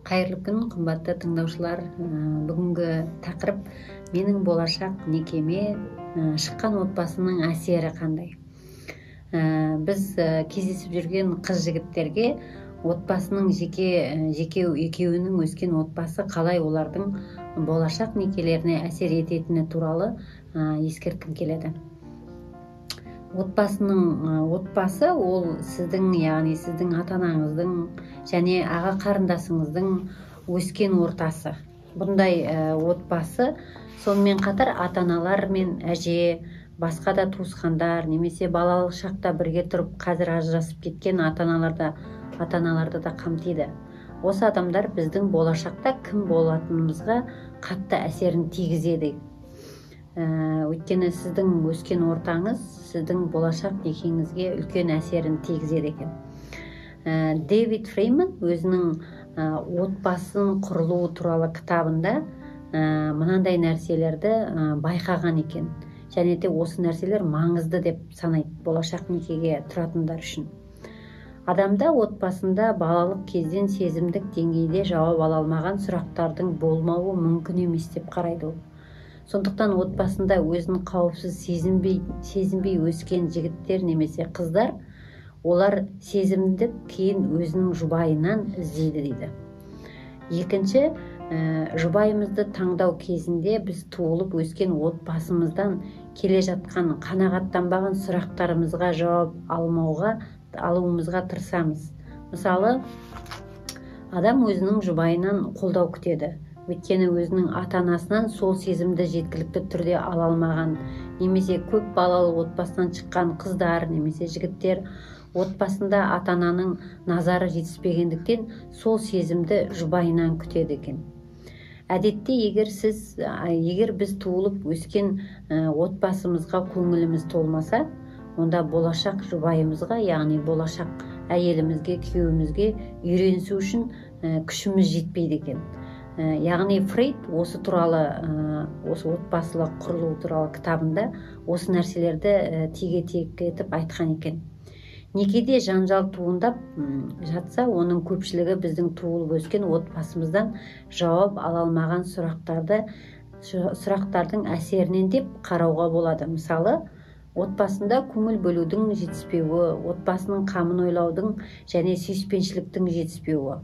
Қайырлы күн, қымбатты тыңдаушылар. Бүгінгі тақырып: менің болашақ некеме шыққан отбасының әсері қандай? Біз кездесіп жүрген қыз жігіттерге отбасының жеке екеуінің өскен отбасы қалай олардың болашақ некелеріне әсер ететіні туралы ескерткім келеді. Отбасы ол сіздің, яғни сіздің ата анаңыздың және аға қарындасыңыздың өскен ортасы. Бұндай отбасы сонымен қатар ата аналар мен әже, басқа да туысқандар немесе балалық шақта бірге тұрып, қазір ажырасып кеткен ата аналарды да қамтиды. Осы адамдар біздің болашақта кім болатынымызға қатты әсерін тигізеді. Өйткені сіздің өскен ортаңыз сіздің болашақ некеңізге үлкен әсерін тигізеді екен. Дэвид Фрейман өзінің отбасын құрылуы туралы кітабында мынандай нәрселерді байқаған екен. Және де осы нәрселер маңызды деп санайды болашақ некеге тұратындар үшін. Адамда отбасында балалық кезден сезімдік деңгейде жауап ала алмаған сұрақтардың болмауы мүмкін емес деп қарайды ол. Сондықтан отбасында өзін қауіпсіз сезінбей өскен жігіттер немесе қыздар, олар сезімді кейін өзінің жұбайынан іздейді дейді. Екінші, жұбайымызды таңдау кезінде біз туылып өскен отбасымыздан келе жатқан қанағаттанбаған сұрақтарымызға жауап алуымызға тырысамыз. Мысалы, адам өзінің жұбайынан қолдау күтеді. Өйткені өзінің ата-анасынан сол сезімді жеткілікті түрде ала алмаған немесе көп балалы отбасынан шыққан қыздар немесе жігіттер отбасында ата-ананың назары жетіспегендіктен сол сезімді жұбайынан күтеді екен. Әдетте егер біз туылып өскен отбасымызға көңіліміз толмаса, онда болашақ жұбайымызға, яғни болашақ әйелімізге, күйеуімізге үйренісу үшін күшіміз жетпейді екен. Яғни Фрейд осы туралы, осы отбасылық құрылу туралы кітабында осы нәрселерді теге-тек етіп айтқан екен. Некеде жанжал туындап жатса, оның көпшілігі біздің туылып өскен отбасымыздан жауап ала алмаған сұрақтардың әсерінен деп қарауға болады. Мысалы, отбасында көңіл бөлудің жетіспеуі, отбасының қамын ойлаудың және сүйіспеншіліктің жетіспеуі,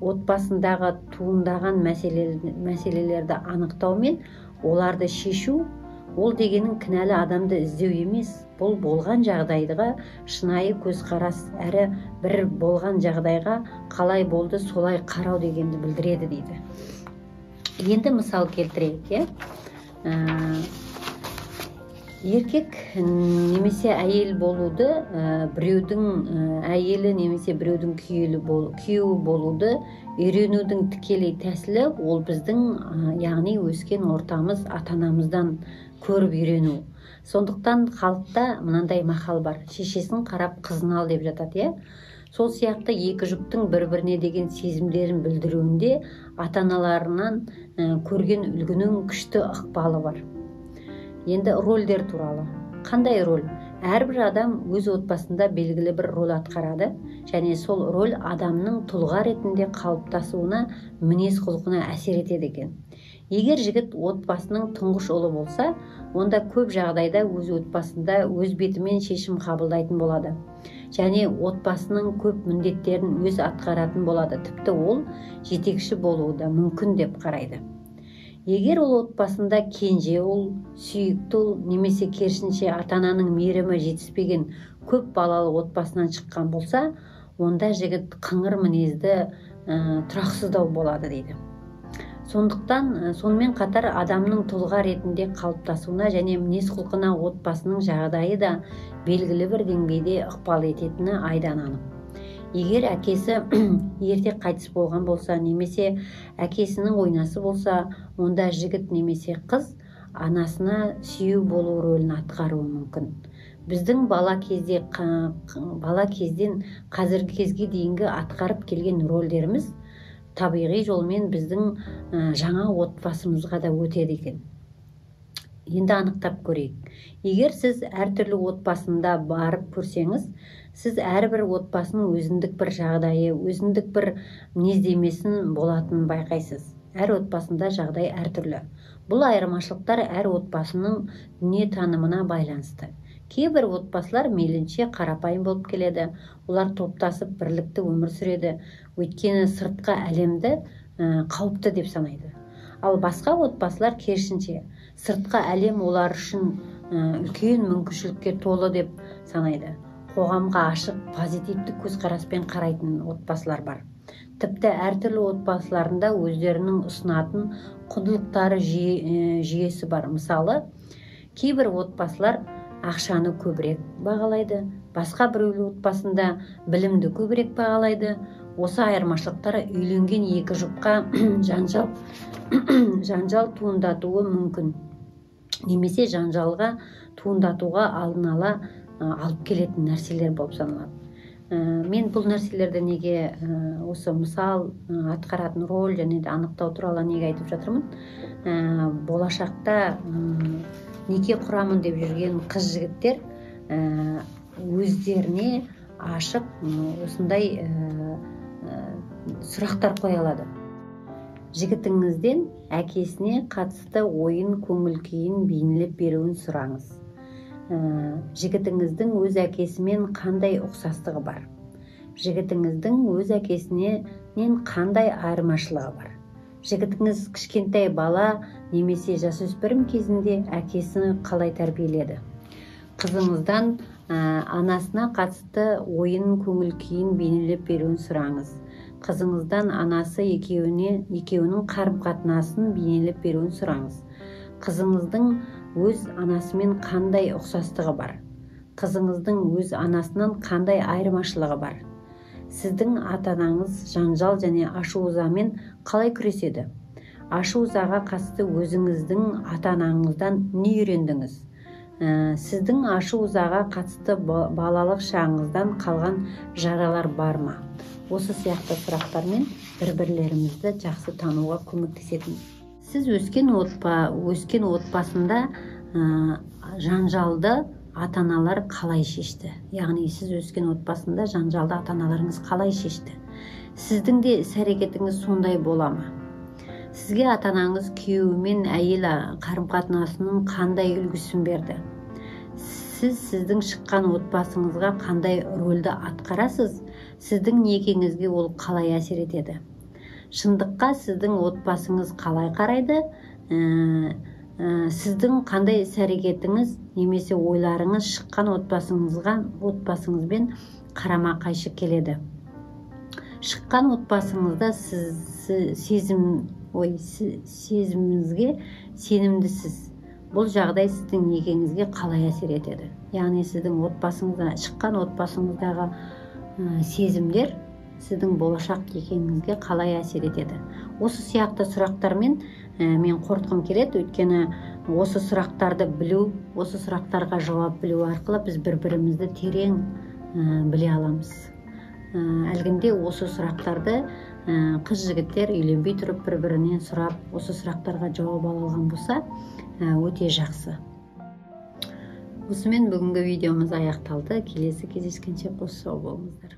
отбасындағы туындаған мәселелерді анықтау мен оларды шешу, ол дегенің кінәлі адамды іздеу емес, бұл болған жағдайға шынайы көзқарас, әрі бір болған жағдайға қалай болды солай қарау дегенді білдіреді дейді. Енді мысал келтірейік, иә? Еркек немесе әйел болуды, біреудің әйелі немесе біреудің күйеуі болуды үйренудің тікелей тәсілі ол біздің, яғни өскен ортамыз, ата-анамыздан көріп үйрену. Сондықтан халықта мынандай мақал бар: шешесін қарап қызын ал деп жатады, иә? Сол сияқты екі жұптың бір-біріне деген сезімдерін білдіруінде ата-аналарынан көрген үлгінің күшті ықпалы бар. Енді рольдер туралы. Қандай роль? Әрбір адам өз отбасында белгілі бір роль атқарады, және сол роль адамның тұлға ретінде қалыптасуына, мінез құлқына әсер етеді екен. Егер жігіт отбасының тұңғыш ұлы болса, онда көп жағдайда өз отбасында өз бетімен шешім қабылдайтын болады. Және отбасының көп міндеттерін өз атқаратын болады. Тіпті ол жетекші болуы да мүмкін деп қарайды. Егер ол отбасында кенже ұл, сүйікті ұл немесе керісінше ата-ананың мейірімі жетіспеген көп балалы отбасынан шыққан болса, онда жігіт қыңыр мінезді, тұрақсыздау болады дейді. Сондықтан сонымен қатар адамның тұлға ретінде қалыптасуына және мінез құлқына отбасының жағдайы да белгілі бір деңгейде ықпал ететіні айдан анық. Егер әкесі ерте қайтыс болған болса немесе әкесінің ойнасы болса, онда жігіт немесе қыз анасына сүйеу болу рөлін атқаруы мүмкін. Біздің бала кезден қазіргі кезге дейінгі атқарып келген рөлдеріміз табиғи жолмен біздің жаңа отбасымызға да өтеді екен. Енді анықтап көрейік. Егер сіз әртүрлі отбасында барып көрсеңіз, сіз әрбір отбасының өзіндік бір жағдайы, өзіндік бір мінездемесін болатынын байқайсыз. Әр отбасында жағдай әртүрлі. Бұл айырмашылықтар әр отбасының дүниетанымына байланысты. Кейбір отбасылар мейлінше қарапайым болып келеді. Олар топтасып бірлікті өмір сүреді. Өйткені сыртқы әлемді қауіпті деп санайды. Ал басқа отбасылар керісінше, сыртқы әлем олар үшін үлкен мүмкіншілікке толы деп санайды. Қоғамға ашық, позитивті көзқараспен қарайтын отбасылар бар. Тіпті әртүрлі отбасыларында өздерінің ұсынатын құндылықтары жүйесі бар. Мысалы, кейбір отбасылар ақшаны көбірек бағалайды, басқа біреулер отбасында білімді көбірек бағалайды. Осы айырмашылықтар үйленген екі жұпқа жанжал туындатуы мүмкін. Немесе жанжалға туындатуға алдын ала алып келетін нәрселер болып саналады. Мен бұл нәрселерді неге осы мысал атқаратын роль және де анықтау туралы неге айтып жатырмын? Болашақта неке құрамын деп жүрген қыз жігіттер өздеріне ашық осындай сұрақтар қоя алады. Жігітіңізден әкесіне қатысты ойын, көңіл күйін бейнелеп беруін сұраңыз. Жігітіңіздің өз әкесімен қандай ұқсастығы бар? Жігітіңіздің өз әкесінен қандай айырмашылығы бар? Жігітіңіз кішкентай бала немесе жасөспірім кезінде әкесін қалай тәрбиеледі? Қызыңыздан анасына қатысты ойын, көңіл күйін бейнелеп беруін сұраңыз. Қызыңыздан анасы екеуінің қарым-қатынасын бейнелеп беруін сұраңыз. Қызыңыздың өз анасымен қандай ұқсастығы бар? Қызыңыздың өз анасынан қандай айырмашылығы бар? Сіздің ата-анаңыз жанжал және ашу-ызамен қалай күреседі? Ашу-ызаға қатысты өзіңіздің ата-анаңыздан не үйрендіңіз? Сіздің ашу-ызаға қатысты балалық шағыңыздан қалған жаралар бар ма? Осы сияқты сұрақтармен бір-бірлерімізді жақсы тануға көмектесетін. Сіз өскен отбасында жанжалды ата-аналар қалай шешті? Яғни сіз өскен отбасында жанжалды ата-аналарыңыз қалай шешті? Сіздің де іс-әрекетіңіз сондай бола ма? Сізге ата-анаңыз күйеуімен әйел қарым-қатынасының қандай үлгісін берді? Сіз сіздің шыққан отбасыңызға қандай рөлді атқарасыз? Сіздің некеңізге ол қалай әсер етеді? Шындыққа сіздің отбасыңыз қалай қарайды? Сіздің қандай іс-әрекетіңіз немесе ойларыңыз шыққан отбасыңызбен қарама-қайшы келеді? Шыққан отбасыңызда сіз сезіміңізге сенімдісіз. Бұл жағдай сіздің некеңізге қалай әсер етеді? Яғни сіздің отбасыңызда, шыққан отбасыңыздағы сезімдер сіздің болашақ некеңізге қалай әсер етеді? Осы сияқты сұрақтармен мен қорытқым келеді, өйткені осы сұрақтарды білу, осы сұрақтарға жауап білу арқылы біз бір-бірімізді терең біле аламыз. Әлгінде осы сұрақтарды қыз жігіттер үйленбей тұрып бір-бірінен сұрап, осы сұрақтарға жауап ала алған болса, өте жақсы. Осымен бүгінгі видеомыз аяқталды. Келесі кездескенше қош сау болыңыздар.